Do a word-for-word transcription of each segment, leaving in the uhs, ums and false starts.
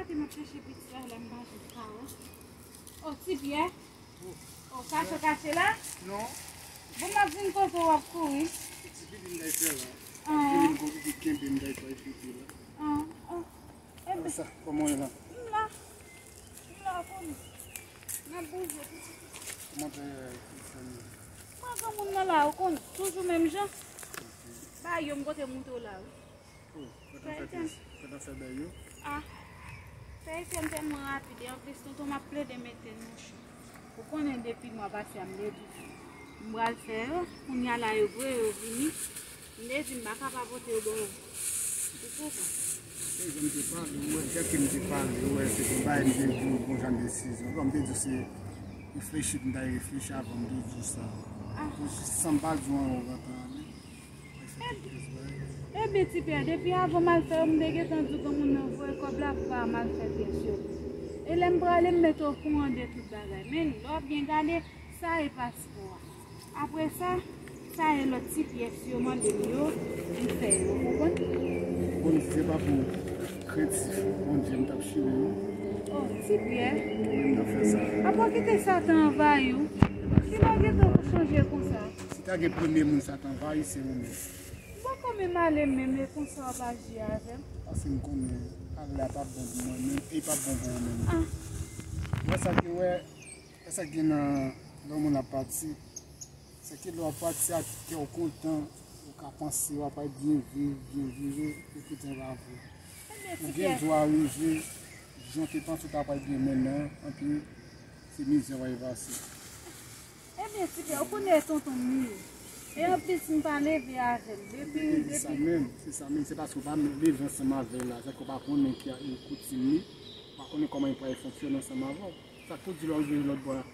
M ap chèche pitit la, la m pa jwenn karo. O, Ti Pyè? O, kache, kache la? Non. Bon, m ap vin kote w ap kouri. Ti pitit m t al fè la. Ah. Vin m kote ki kenbe m t al fè pitit la. Ah, ah. Ebyen. Sa, kòman w ye la? M la. M la, konnen. N ap bouje, pitit. Kòman te, eh, fanmi? Mwen, granmoun nan la, ou konn, toujou menm jan. Ok. Ba yo, m pote moute w la, wi. Oh, fè tan fè plis, fè tan fè bèl yo. Ah, fè etèn tèlman rapid, e anplis, tonton, m ap plede mete nou chou. Ou konnen depi mwa pase a, m te di, m pral fè yo, kounye a la, yo vre, yo vini. M te di, m pa ka pa pote yo ba w. Ou konprann? Se jan m te pale, ou wè, jan ke m te pale, ou wè, se te bay, m te di w, bon jan desizyon. Bon, m te di w, se reflechi, m ta reflechi avan, m te di w sa. Ah. Pou, san m pa di w anyen, ou gentan ale. Ebyen, Ti Pyè, depi avan m al fè yo, m te gentan di w granmoun nan voye kòb la pou pa m al fè pyès yo. E lè m prale, m mete w okouran de tout bagay. Men, lè w ap byen gade, sa e paspò a. Apre sa, sa e lòt ti pyès yo mande m yo, m fè yo, ou konprann? Bon, si se pa pou krentif Bondye, m t ap chire yo. Oh, Ti Pyè. Wi, m t ap fè sa. Apa w kite Satan anvayi w? Kilè w gentan chanje konsa? Si ta gen premye moun sa t anvayi, se ou menm. M poko menm ale menm, e konsa w ap aji avè m? Paske m konnen ale a p ap bon pou mwen menm, e p ap bon pou ou menm. Ah. Wè sa ke wè, wè sa gen nan lè yon moun ap pati. Se ke lè w ap pati a, kè w kontan, ou ka panse w ap pral byen viv, byen vire, e poutan e pa vre. Ou gen dwa rive, jan w te panse w ta pral byen, men non, anpi se mizè w al pase. Ebyen, Ti Pyè, ou konnen e tonton m li ye. E anplis, m pa leve avè l. Depi, depi. Se sa menm, se sa menm. Se paske w pa leve ansanm avè l la. Sa ke w pa konnen ki a, e koutim li. Ou pa konnen kòman li pral fonksyone ansanm avè w. Sa k pou di lè w rive lòt bò la.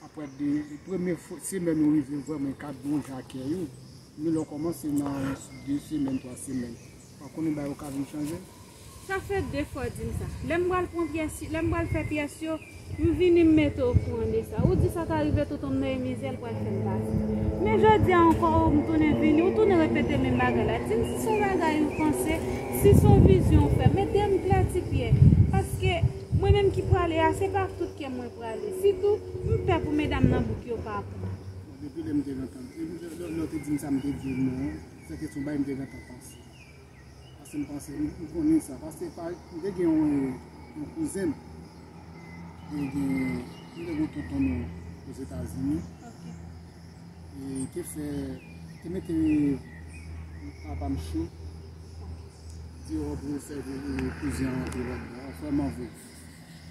Apre de, premye fo-, semèn ou rive vrèman, e ka bon jan akèy ou. Men lè w kòmanse nan de semèn, twa semèn, w pa konnen bagay yo ka vin chanje. Sa fè de fwa w di m sa. Lè m pral pran pyès, lè m pral fè pyès yo, m vini m mete w okouran de sa. Ou di sa ka rive tonton m nan e mizè l pral fè m pase. Men jodi a ankò, m tounen vini, ou tounen repete menm bagay la. Di m si se yon bagay ou panse, si se yon vizyon ou fè. Mete m klè, Ti Pyè. Paske mwen menm ki prale a, se pa tout kè mwen prale. Sitou, m pè pou medam nan bouk yo pa pran. Depi lè m te gentan, depi lè, lè, lè w te di m sa, m te di w non. Se kesyon bagay m te gentan panse. Paske m panse, m, m konnen sa. Paske pa, m te gen yon, yon kouzen m. Te gen, m te gen yon tonton nou Ozetazini. Ok. E te fè, te mete papa m cho. Di w pou fè, e, kouzen an antre lòt bò. Vrèman vre.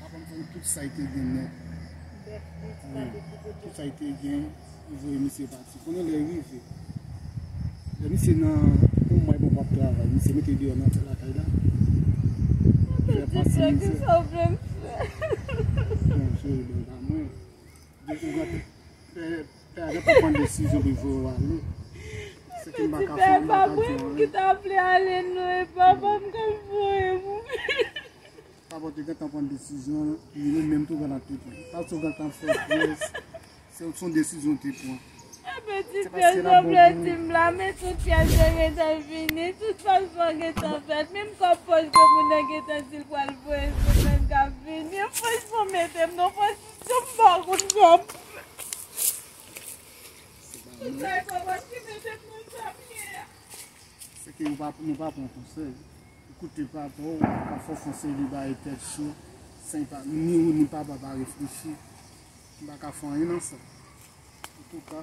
Papa m vann tout sa l te gen nèt. Wi. Tout sa l te gen, li voye misye pati. Konnen lè l rive, lè misye nan yon mwa, li poko ap travay, misye mete l deyò nan lakay la. Fè pase mizè. Bon, cheri, bon, pa mwen. Donk, ou gade, pè, pè a gentan pran desizyon pou l voye w ale. Se ke m pa ka fè, m pa ka di w anyen. Ki ta vle ale non, e papa m k ap voye m. Papa w te gentan pran desizyon, li menm tou gentan te pran. Paske w gentan fè pyès, se yon desizyon w te pran. Ebyen, ti pyès yo vle di m la, men tout pyès yo gentan vini, tout paspò gentan fèt, menm kòb pòch granmoun nan gentan di l pral voye semèn k ap vini. Franchman, mete m nan pozisyon m pa konn sa m fè. Tout sa e papa ki mete m nan sa m ye a. Se ke nou pa, nou pa pran konsèy. Ou koute papa w, k ap fè w fè yon seri de bagay tèt cho, san pa, ni ou ni papa pa reflechi. M pa ka fè anyen nan sa. Antouka,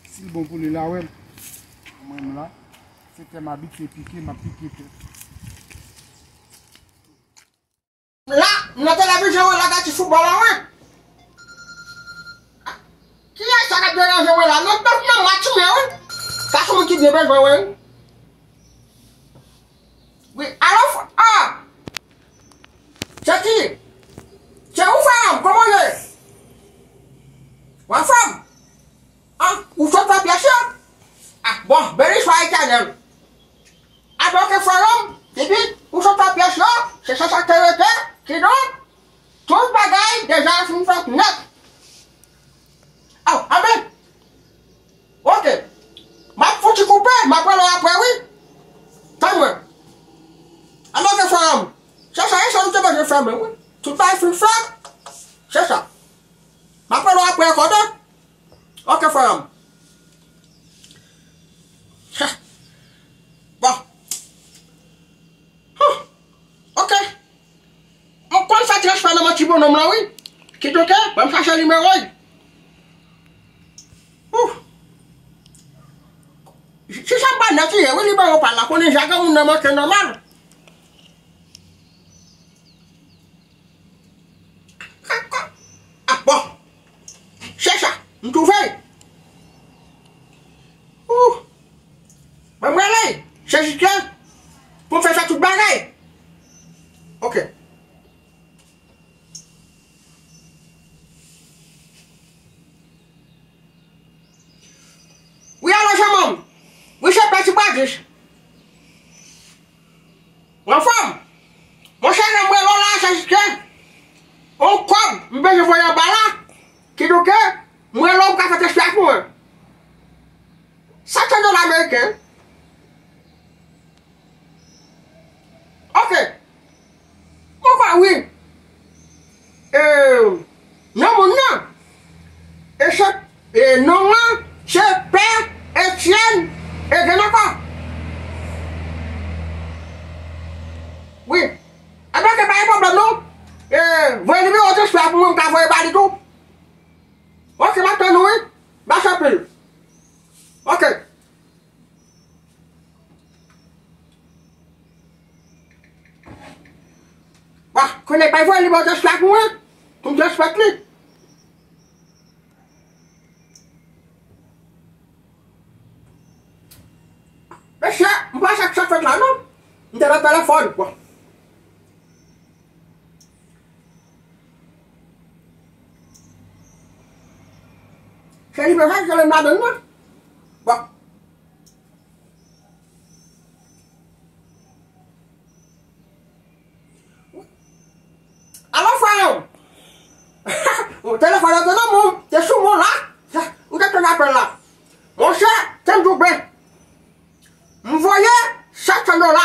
si l bon pou li, l a wè l. Mwen, m la. Se tè m abitye pike, m ap pike tè. La, m nan televizyon an, la gade ti foutbòl la, wi. Kiyès sa k ap deranje mwen la? Non, non, non, m ap timen, wi. Sa se moun ki byen bezwen, wi. Wi, alo, f-, ah! Se ki? Se ou, frè m, kòman w ye? Ou anfòm? Ah, ou sot fè pyès yo? Ah, bon, beni swa Etènèl. Adan ke frè m, epi ou sot fè pyès yo, se sa sa te rete, kidonk, tout bagay deja fin fèt nèt. Oh, amèn. Ok. M ap fouti koupe, m ap rele w apre, wi. Tann mwen. Adan ke frè m, se sa, se sa nou te bezwen fè. Mwen, wi. Tout bagay fin fèt. Se sa. M ap rele w apre ankò, tande. Ok, frè m. Bon. Huh. Ok. Mwen konn fè transfè nan men ti bonòm lan, wi. Kidonk, ban m chache nimewo l. Huh. Si sa pa nèt li ye, wi, nimewo pa l la, konnen ja gen moun nan manke nòmal. Ah, bon. Se sa. M twouve l. Ouh. Mwen prale. Se jis ke pou m fè fè tout bagay. Ok. Wi, alo, Jean Mom. Wi, se Pè Ti Bradis. Ou anfòm? Monchè, nan m rele w la, se jis ke yon kòb m bezwen voye anba la. Kidonk, m rele w pou ka fè transfè pou mwen. Sèt san dola ameriken. Ok. Mwen kwè wi. E, non moun nan. E se, e non an, se Pè Etienne. E gen ankò. Wi. Ebyen, ok, pa gen pwoblèm non. E, voye nimewo transfè a pou mwen, m ka voye ba li tou. Ok, m ap tann ou, wi. Mèsi anpil. Ok. Bon, konnen pa voye nimewo transfè pou mwen, pou m transmèt li. Mesye, m pa wè sa k fèt la non. M te nan telefòn. Bon. Se li menm ki rele m ladann nan. Bon. Alo, frè m. Telefòn nan te nan men w, te sou men w la. Ou te tann apèl la. Monchè, tande w byen. M voye sèt san dola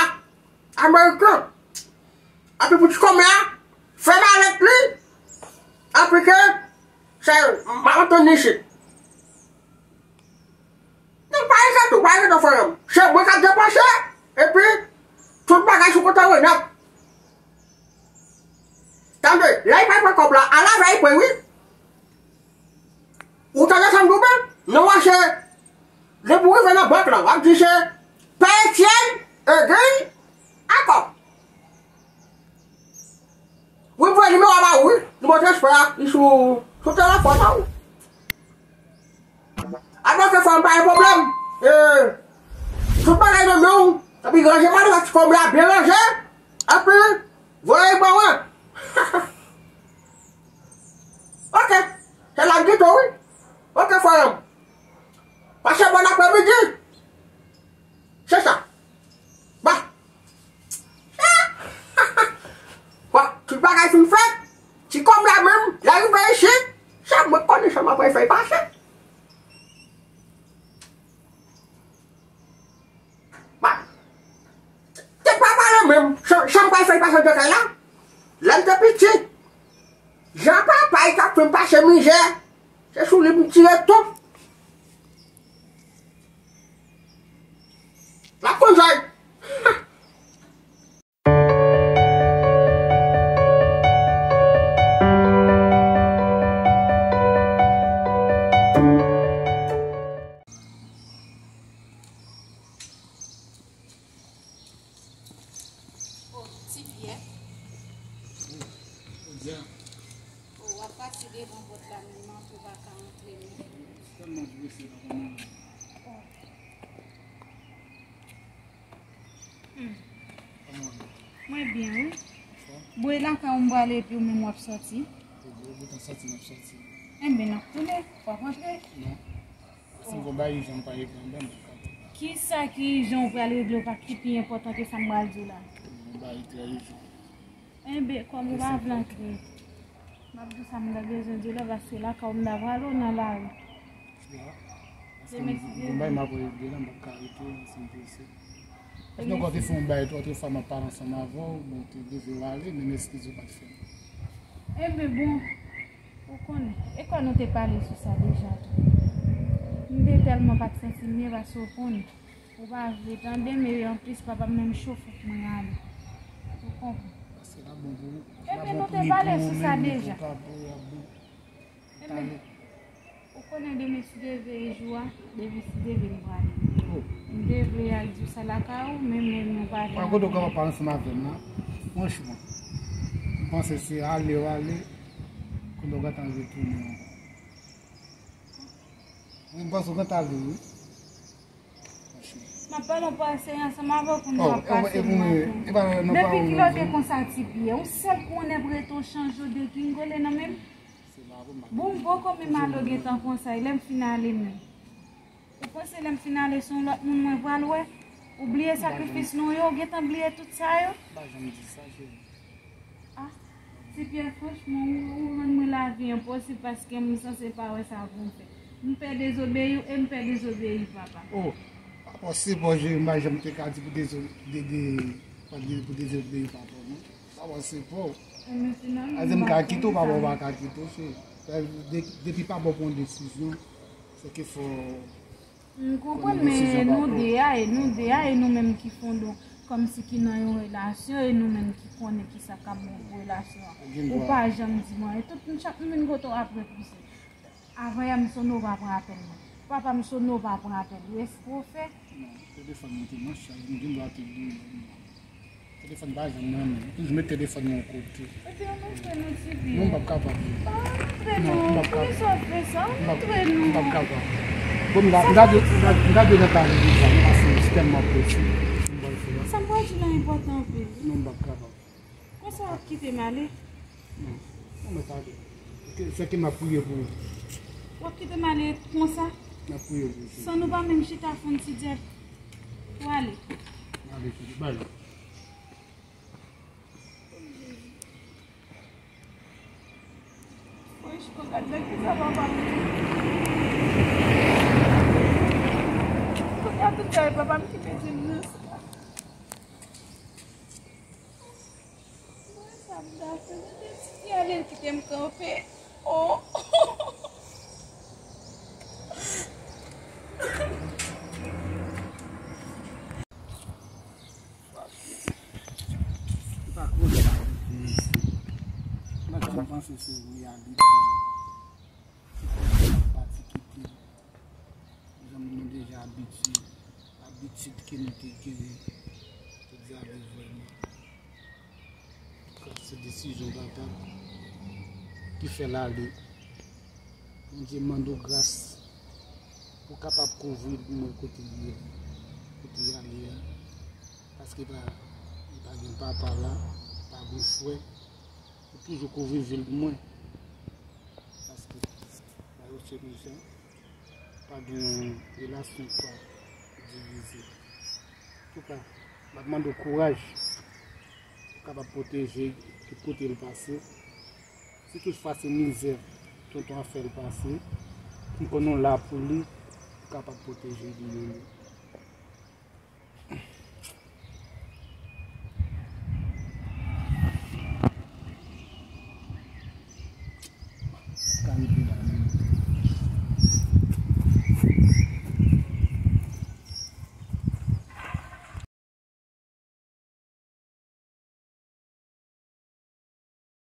ameriken. Epi pou ti kòmè a, fè malèt li. Epi ke, se, m ap tann li isit. Non, pa enkyete w, pa enkyete w, frè m. Se mwen k ap depanse, epi tout bagay sou konta w nèt. Tande, lè y pral pran kòb la, al avè y pran, wi. Ou tande sa m di w byen? Non, w a se, depi w rive nan bank la, w ap di se Pè Etienne, Egri, akò. Wi, m voye nimewo a ba ou, wi. Nimewo transfè a, li sou, sou telefòn nan, wi. Alò ke fò m pa gen pwoblèm. E, tout bagay nan men w. Epi ranje pa nou ti kòb la byen ranje. Epi, voye ban mwen. Ok. Se la m kite w, wi. Ok, frè m. Pase bòn aprèmidi. Se sa. Bon. Bon, tout bagay fin fèt. Ti kòb la menm, lè rive isit, se mwen k konnen sa m ap fè pase. Bon. Te pa pale menm, sa, sa m pral fè pase nan kay la. Lè m te piti, jan papa y t ap fè m pase mizè, se sou li pou m tire tou. L ap konn sa. Oh, Ti Pyè. Jodi a. Oh, w ap pase devan pòt la menm, ou pa ka antre non. Tèlman prese, pa konn manje. Oh. Hmm. Kòman w ye? Mwen byen, wi. Anfòm? Bon, e lakay ou m prale epi ou menm w ap sòti? Ou gentan santi m ap sòti. Enben, n ap tounen, w ap antre. Non. Paske m gon bagay ijan m pral regle anba, m p ap ka. Kisa ki ijan ou pral regle, ou pa ki pi enpòtan ke sa m pral di w la? Gon bagay trè ijan. Enben, kòm ou pa vle antre, m ap di w sa m ta bezwen di w la, paske lakay ou m ta prale w nan lari. Ya. Paske m gon bagay m ap regle la, m p ap ka rete, si m prese. Paske nou te fè yon bagay twòp fwa, m ap pale ansanm avè w, bon, te leve w ale, menm eskiz ou pa t fè m. Enben, bon, ou konnen, e kwè nou te pale sou sa deja tou. M te tèlman pa t santi m byen paske w konn, ou pa vle tande m, e anplis papa m menm chofè pou mwen ale. Ou konprann? Paske l ap bon pou ou. Enben, nou te pale sou sa deja. Enben, ou konnen demen si Dye vle e jou a, demen si Dye vle m prale. M te vle al di w sa lakay ou, men, men nou pa vle. Mwen kote w kapab pale ansanm avè m la, franchman, m panse se ale w ale, kounye a w gentan retounen ankò. Wi, m panse w gentan ale, wi. M ap pale yon pase ansanm avè w pou nou ap pase m nan tou. Depi kilè w te konsa, Ti Pyè? Yon sèl kou w nèk rete w chanje w degringole nan men m. Bon, m poko menm ale w gentan konsa, e lè m fin ale menm. Ou panse lè m fin ale se yon lòt moun mwen pral wè? Ou bliye sakrifis nou yo, ou gentan bliye tout sa yo? M pa janm di sa, cheri. Ah, Ti Pyè, franchman, ou, ou rann mwen lavi enposib paske m sanse pa wè sa pou m fè. M pè dezobeyi w e m pè dezobeyi papa. Oh, pa fòse pa w, cheri, m pa janm te ka di pou dezo-, de, de, pa di pou dezobeyi papa w, non. Pa fòse pa w. Enben, finalman, m pa ka kite w, papa w pa ka kite w, cheri. De-, depi papa w pran yon desizyon, se ke fò M konprann, men nou de a, e nou de a, e nou menm ki fondon, kòmsi ki nan yon relasyon, e nou menm ki konnen kisa k ap bon pou relasyon an. Ou pa janm di mwen, e tout moun, chak moun vin kote w ap repouse. Avan yè m sonnen w pa pran apèl mwen. Papa m sonnen w pa pran apèl li. Èske w fè? Non, telefòn mwen te nan chaj, m gen dwa te bliye. Telefòn pa janm nan men. Ou toujou met telefòn nan yon kote. Ebyen, montre nou, Ti Pyè. Non, m p ap kapab. Ah, montre nou. Poukisa w fè sa? Montre nou. M p ap kapab. Bon, m ta, m ta dwe, m ta, m ta dwe nan pale deja, non, paske m tèlman prese. M pral fè la. Sa m pral di la enpòtan anpil. Non, m p ap kapab. Konsa w ap kite m ale? Non. Non, men sa, se ke m ap priye pou ou. W ap kite m ale konsa? M ap priye pou ou. San nou pa menm chita fè yon ti djèt. Ou ale. Ale, cheri, bay. Franchman, gad nan kisa papa m ye. Kounye a tout bagay papa m ki mete m nan sa. Mwen, sa m ta fè, mwen te di, li ale, l kite m kanpe. Oh! Ou pa konn sa, mwen, m panse se reyalite. Se pa pati kite. Zanmi nou deja abitye, abitid ke nou te genyen, pou di ale vrèman. Sa se desizyon papa ki fè l ale. Bondye, m mande w gras pou w kapab kouvri l pou mwen kote l ye, kote l ale a. Paske pa, li pa gen papa la, pa gen frè, ou toujou kouvri vi l pou mwen. Paske, ba yo se konsa. Pa gen relasyon k pa divize. Antouka, m ap mande w kouraj pou w kapab pwoteje l tout kote l pase. Si toutfwa se mizè tonton ap fè l pase, m konnen w la pou li, pou w kapab pwoteje li menm.